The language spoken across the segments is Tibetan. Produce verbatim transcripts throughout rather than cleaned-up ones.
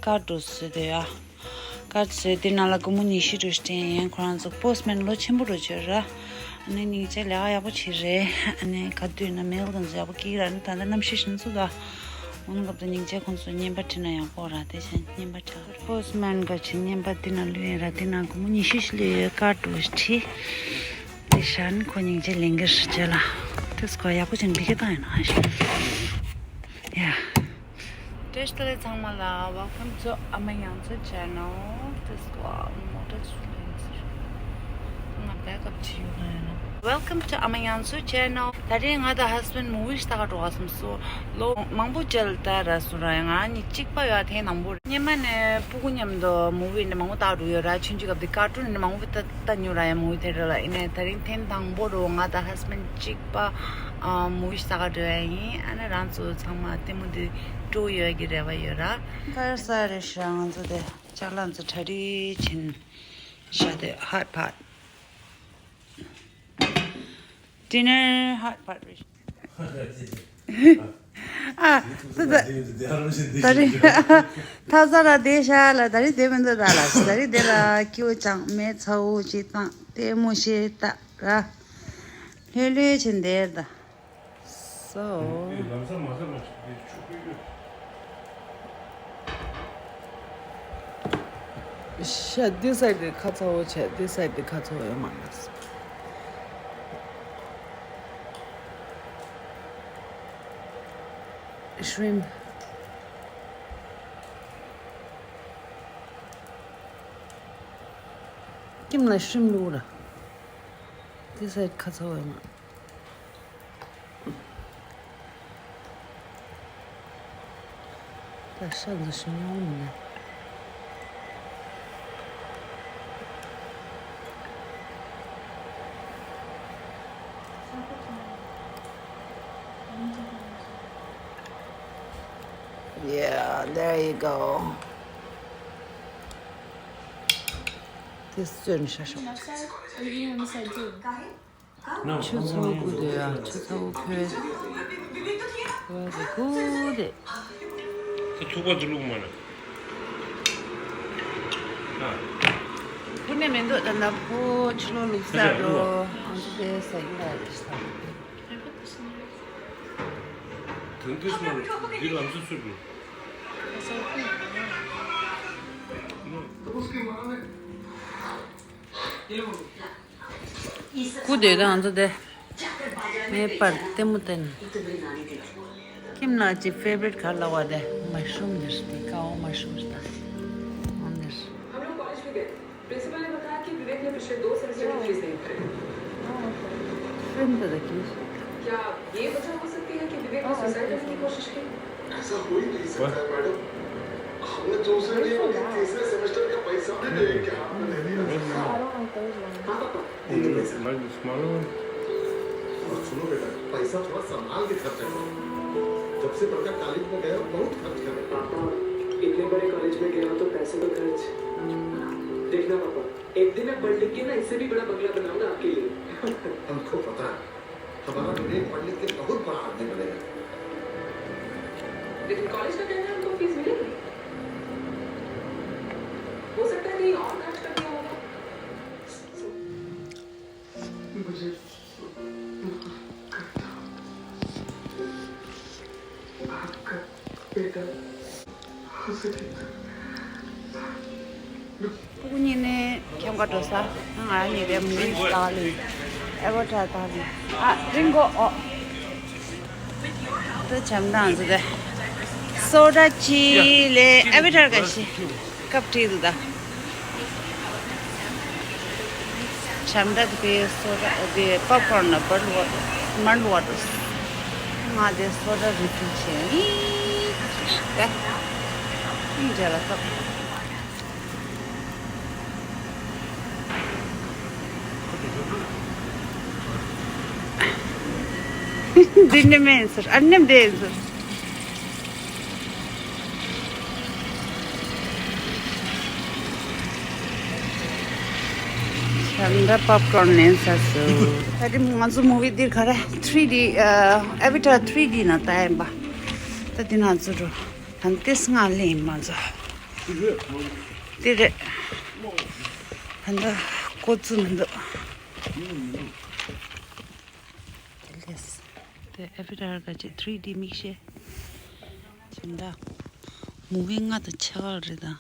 ཀར་འགྲོ་བཟོས་དེ་ཡ། ཀར་བཟོས་དེ་ནང་ལ་སྒོར་མོ་ཉི་ཤུ་འགྲོ་སྟེ་ཡིན། ཁོ་རང་ཚོ་པོ་སི་མེན་ལོ་ཆེན་པོ་འགྲོ་བྱོས་ར། ཨ་ནི་སྙིང་རྗེ་ལས་ཀ་ཡག་པོ་བྱེད་རེད། ཨ་ནི་ག་དུས་ན་མེལ་དང་ཚོ་ཡག་པོ་སྐྱིད་ར། ཨ་ནི་ད་ལྟ་གནམ་གཤིས་ཞན་ཚུལ་ད། འོ་ན་སྐབས་དུ་སྙིང་རྗེ་ཁོང་ཚོ་བརྙན་པར་བྲིས་ན་ཡག་པོ་ར། དེ་བཞིན་བརྙན་པར་བྲིས་པོ་སི་མེན་ག་ཆེ་བརྙན་པར་དེ་ན་ལུས་ཡིན་ར། དེ་ན་སྒོར་མོ་ཉི་ཤུ་ཞིག་ལས་ཀར་འགྲོ་བྱེད། དེ་ཤན་ཁོ་སྙིང་རྗེ་ལེན་གི་རེད་ལ། དེ་སྐོར་ཡག་པོ་ཅན་འདི་གི་ད་ཡིན་ན་ཧ་ཤི། ཡ། བཀྲ་ཤིས་བདེ་ལེགས་ཚང་མ་ལ། Welcome to ཨ་མ་ཡང་ཚོ་channel. དེ་སྐོར་མོ་ཊ་ཚུར་ལེན་ཟེར། ང་back up བྱེད་ཡོང་ན་ཡིན་ན། Welcome to ཨ་མ་ཡང་ཚོ་channel. ད་རེས་ང་དང་ཧ་སི་བེན་ཌི་མུ་ཝི་ཞིག་ལྟ་ག་འགྲོ་ག་སོང་། སོ་ལོ་མང་པོ་ཅིག་ལ་ད་ར་སོང་ར། ང་གཉིས་གཅིག་པ་ཡོད་དེ་ནང་པོ་རེད། སྔོན་མ་ནས་སྤུ་གུ་མཉམ་དུ་མུ་ཝི་འདི་མང་པོ་ལྟ་འགྲོ་ཡོད་ར། ཆུང་ཆུང་སྐབས་དེ་ཀར་ཊུན་འདི་མང་པོ་ལྟ་ལྟ་མྱོང་ར། ཡ་མུ་ཝི་ཐེ་ཊར་ལ། ཡིན་ནའི་ད་རིང་ཐེངས་དང་པོ་རུ་ང་དང་ཧ་སི་བེན་ཌི་གཅིག་པ་ཨ་མུ་ཝི་ཞིག་ལྟ་ག་འགྲོ་ཡ་ཡིན། ཨ་ནི་རང་ཚོ་ཚང་མ་ལྟད་མོ་འདི་སྤྲོ་ཡོད་ཀྱི་རེ་བ་ཡོད་ར། ཁ་ས་རེད་ཤག་ང་ཚོ་དེ་ཅ་ལག་ཚོ་གྲ་སྒྲིག་བྱེད་ཤག་དེ་ཧོཊ་པོཊ། ཌི་ནར་ཧོཊ་པོཊ་རེད། ཨ། ད་ད་ད་རེད། ཐ་ས་ར་དེ་ཤ་ལ་ད་རེད། དེ་མི་འདུག་ད་ལ་ད་རེད། དེ་ལ་ཀྱུ་ཅང་མེ་ཚ་བོ་ཅི་བཏང་ལྟད་མོ་ཤེས་ད་ར། ལྷོད་ལྷོད་བྱེད་འདེར་ད། སོ། ལམ་སང་མ་ཟ་མ་ཆག་པའི་ཆུ་བུད་ཡོད། ཤ་འདི་སའི་ཌི་ཁ་ཚ་བོ་བྱས། འདི་སའི་ཌི་ཁ་ཚ་བོ་ཡོད་མ་རེད། ཤྲིམ། ཁྱིམ་ལ་ཤྲིམ་བླུགས་ར། འདི་སའི་ཌི་ཁ་ཚ་བོ་ཡོད་མ་རེད། ད་ཤ་འདི་ཞིམ་ཉུང་མིན་ན། Yeah, there you go. This soon, Shasha. Are you eating on the side too? ཆུ་ཚ་བོ་དགུ་དེ་ཡ། ཆུ་ཚ་བོ་ཁོའི་ཁོའི་དགུ་དེ། ཁྱུག་པ་འདི་བླུགས་མ་ན། ཨ། ཁུ་ནས་མི་འདུག་ད་ནག་པོ་ཕྱི་ལོགས་བླུགས་ས་རོ། ཨང་ཅི་དེ་ས་ཡི་ར་རེད་ས། དོན་དུ་སྨོན་འདི་ལམ་སུ་ཚུད་དགོས། སྐུ་དེ་དང་ང་ཚོ་དེ་ངའི་པར་ལྟད་མོ་བལྟས་ནས། ཁྱིམ་ནང་གི་ཕེ་ཝ་རི་ཊི་ག་ལ་བ་དེ་མ་ཤུམ་དེ་རེད། དེ་ཀ་བ་མ་ཤུམ་རེད། ད་འོང་དེ་རེད། हम लोग कॉलेज में गए। प्रिंसिपल ने बताया कि विवेक ने पिछले दो सेमेस्टर की फीस नहीं भरी। फिल्म तो देखी। क्या ये वजह हो सकती है कि विवेक ने सुसाइड करने की कोशिश की? ऐसा हो ही नहीं सकता है, मैडम। हमने दूसरे टीम के तीसरे सेमेस्टर का पैसा भी विवेक के हाथ में दे दिया। हाँ, पापा, ये लो पैसा। और सुनो बेटा, पैसा थोड़ा संभाल के खर्चा करो। जब से प्रकाश कॉलेज में गया, बहुत खर्च कर रहे हैं। पापा, इतने बड़े कॉलेज में गया हो तो पैसे तो खर्च। देखना पापा, एक दिन मैं पढ़ लिख के ना इससे भी बड़ा बंगला बनाऊंगा आपके लिए। हमको पता है, हमारा विवेक पढ़ लिख के बहुत बड़ा आदमी बनेगा। लेकिन कॉलेज का कहना है हमको फीस मिलेगी। हो सकता है कहीं और खर्च कर दिया होगा। मुझे माफ कर दो। आपका बेटा हो सके तो སྤུ་གུ་གཉིས་ནས་ཁྱམས་ཁ་འགྲོ་ས། ང་གཉིས་དེ་མུ་ཝི་ལྟ་ལེ། ཨེ་ཝ་ཊར་ལྟ་ལེ། ཨ་རིང་གོ་ཨོ། ད་བྱམས་དང་ཚོ་དེ་སོ་ཌ་ཅི་ལེ་ཨེ་ཝ་ཊར་ག་ཤི་ཀབ་ཊི་དུ་ད། བྱམས་དང་དེ་སོ་ཌ་དེ་པོབ་ཀོར་ན་བར་ལུ་བ་མར་ལུ་བ་དུ། ང་དེ་སོ་ཌ་རི་ཕིལ་བྱས་ཡིན། དེ་ཡིན་རྗེས་ལ་ཀབ། འདི་ནི་མིན་ཟེར། ཨ་ནེམ་དེ་ཟེར། བྱམས་དང་པོབ་ཀོར་ལེན་ས་སུ། ད་དེ་ང་ཚོ་མུ་ཝི་འདིར་ག་རེ་ཐི་རི་ཌི་ཨ་ཨ་བི་ཊར་ཐི་རི་ཌི་ན་ལྟ་ཡིན་པ། ད་དེ་ང་ཚོ་འགྲོ། ད་ལྟ་སྔ་ལེན་མ་ཚོ། དེ་རེད། ད་ལྟ་ཀོ་ཙུ་མི་འདུག་དེ་ལས། དེ་ཨ་ཕི་ར་ག་ཅིག་ཐི་རི་ཌི་མིག་ཤེལ། དེ་འདྲ། མུ་བི་ལྔ་དང་ཕྱེད་ཀ་རེད་ད།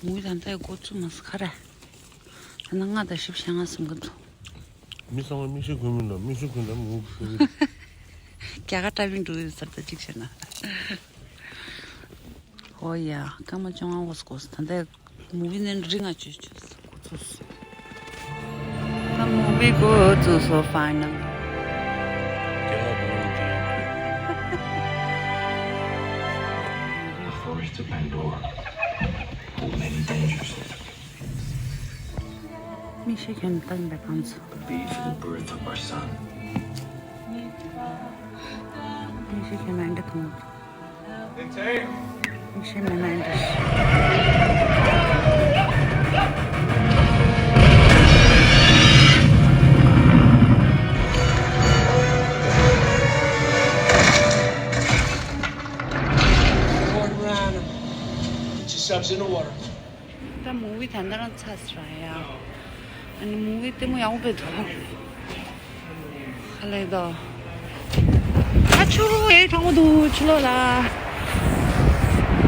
མུ་བི་ད་ལྟ་ཀོ་ཙུ་མ་ཟ་ག་རེ། ཨ་ན་ལྔ་དང་བཞི་བཅུ་ཞེ་ལྔ་ཟིན་གི་འདུག་མི་ཚང་མ་མིག་ཤེལ་གོན་མིན་ལ་མིག་ཤེལ་གོན་དང་མུ་བི། རྒྱ་གར་ཏྲ་བིང་འགྲོ་ཡོད་ཟེར་ད་གཅིག་བྱས་ན། ཨོ་ཡ། སྐར་མ་བཅོ་ལྔ་འགོར་སོང་། ད་ལྟ་མུ་བི་ནས་རི་ལྔ་བཅུ་བཅུ་འགོ་ཚུགས་སོང་། ད་མུ་བི་འགོ་བཙུགས་སོང་། ཕའི་ནལ། The forest of Pandora holds many dangers. མིག་ཤེལ་གྱོན་བཏང་པའི་ཁམས་སུ། Be for the birth of our son. མིག་ཤེལ་གྱོན་ན་འདི་མཐོང་། མིག་ཤེལ་མེད་ན་འདི། She subs in the water. ད་མུ་བི་ད་ལྟ་རང་ཚར་སོང་ཡ། ཨ་ནི་མུ་བི་ལྟད་མོ་ཡག་པོ་དཔེ་འདུག་ཧ་ལས་དོ། ཨ་ཆུ་རུ་ཨེ་གྲང་མོ་འདུག་ཕྱི་ལོགས་ལ།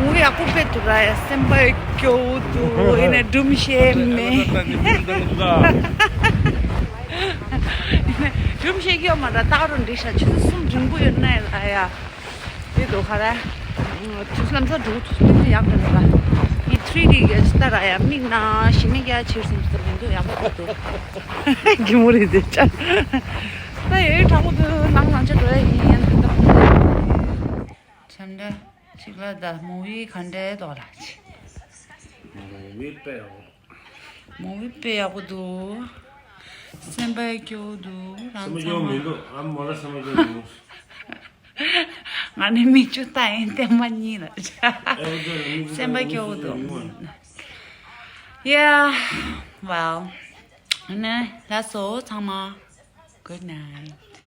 མུ་བི་ཡག་པོ་དཔེ་འདུག་ར་ཡ། སེམས་པ་སྐྱོ་བོ་འདུག་ཨེ་ནས་སྒྲུང་བཤད་མེད། སྒྲུང་བཤད་ཀྱི་ཡོད་མ་ར། ཏག་རུ་འགྲིག་ཤག་ཆུ་ཚོད་གསུམ་རིང་པོ་ཡོད་ན་ཡ་ལ་ཡ། དེ་དོ་ཁ་ར། དུས་ལམ་སང་འགྲོ་ཐུབ་ཡག་འདྲ་འདུག་ག་ཡི་ཐི་རི་ཌི་གི་ལྟ་ར་ཡ། མིག་ནང་ཞི་མི་རྒྱ་ཆེར་སོང་ཟེར་མི་འདུག་ཡག་པོ་འདུག་གི་མོ་རེད་དེ་ཅག་ད་ཡོད་གྲང་མོ་འདུག་ནང་ནང་ཆ་འགྲོ་ཡ་ཡིན་ཡང་འདི་ལྟ་བུ་འདུག་བྱམས་འདྲ་ཅིག་ལ་ད་མུ་བི་ག་འདྲའི་ཐོག་ལ་ཅིག་མུ་བི་དཔེ་ཡག་པོ། མུ་བི་དཔེ་ཡག་པོ་འདུག་སེམས་པ་སྐྱོ་བོ་འདུག་རང་སེམས་པ་ཚང་སྐྱོ་མ་མི་འདུག་ཨ་མོ་ལ་སེམས་པ་སྐྱོ་མི་འདུག་ང་ནི་མིག་ཆུ་ལྟ་ཡིན་ལྟད་མོ་གཉིས་ལ། སེམས་པ་སྐྱོ་བོ་འདུག Yeah, well, ཨ་ནི་ལགས་སོ་ཚང་མ། Good night.